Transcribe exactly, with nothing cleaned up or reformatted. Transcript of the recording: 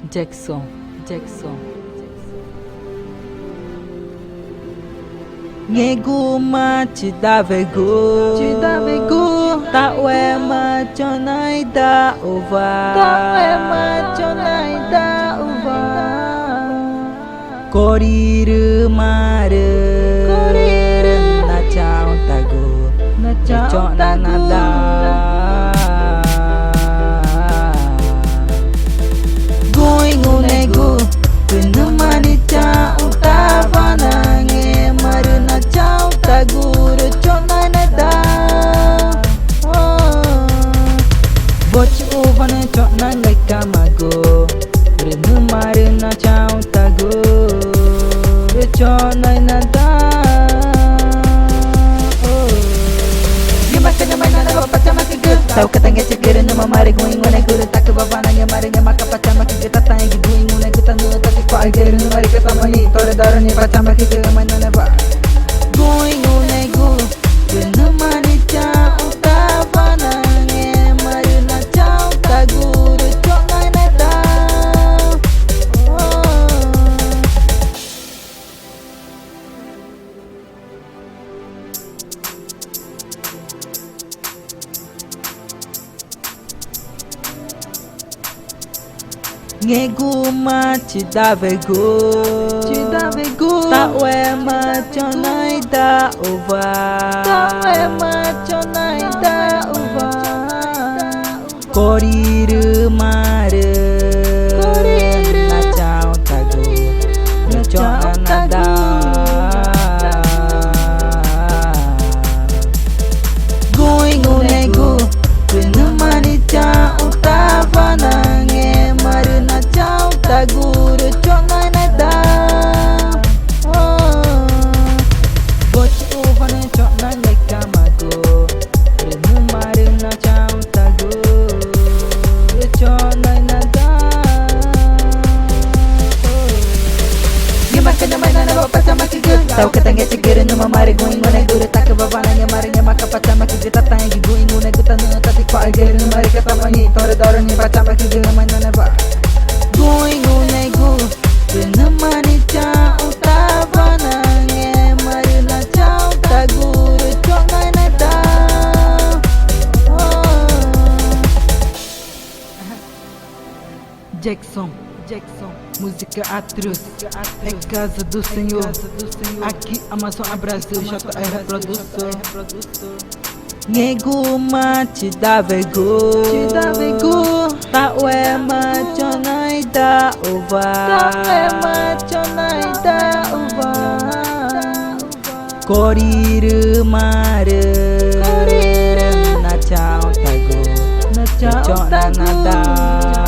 Jackson, Jackson. Ngẽxguma chidawegu, chidawegu tauema choxna idaxuwa, tauema choxna idaxuwa. Corürümaarü, corürü nachautagu, nachautagu rü choxna nadan. Guxĩ̃xü̃negu rü nüma nixĩ chaxutawa na ngẽma rü nachautagu rü choxna nadan. Wüxicuwa nüxü̃ choxna ngaicamagu rü nüma rü nachautagu rü choxna nadan. Ngẽmaca̱x nüma ĩnanawa Pa Tchamaxü̃gü, taucatangechigü rü nüma marü guxĩ̃xü̃negu rü tacüwawa na ngẽma rü ngẽmaca̱x Pa Tchamaxü̃gü, tataxẽxü̃ guxĩ̃xü̃negu ta nüxü̃ taticua̱xgü rü nüma rü cütawa nixĩ i toro i doro nixĩ Pa Tchamaxü̃gü, ngẽma ĩnanawa. Guxĩ̃xü̃negu rü nüma nixĩ chaxutawa na ngẽma rü nachautagu rü choxna nadan. Ngẽxguma chidawegu, chidawegu tauema choxna idaxuwa, tauema choxna idaxuwa. Corürümaarü, corürü nachautagu, nachautagu rü choxna nadan. Guxĩ̃xü̃negu rü nüma nixĩ chaxutawa na ngẽma rü nachautagu rü choxna nadan. Wüxicuwa nüxü̃ choxna ngaicamagu rü nüma rü nachautagu rü choxna nadan. Ngẽmaca̱x nüma ĩnanawa Pa Tchamaxü̃gü, taucatangechigü rü nüma marü guxĩ̃xü̃negu rü tacüwawa na ngẽma rü ngẽmaca̱x Pa Tchamaxü̃gü, tataxẽxü̃ guxĩ̃xü̃negu ta nüxü̃ taticua̱xgü rü nüma rü cütawa nixĩ i toro i doro nixĩ Pa Tchamaxü̃gü, ngẽma ĩnanawa. Guxĩ̃xü̃negu rü nüma nixĩ chaxutawa na ngẽma rü nachautagu rü choxna nadan. Jackson, Jackson, música Atroz, é casa do Senhor. Aqui, Amazônia, Brasil, J R Produção. Ngẽxguma chidawegu, chidawegu tauema choxna idaxuwa, tauema choxna idaxuwa. Corürümaarü, corürü nachautagu, nachautagu rü choxna nadan.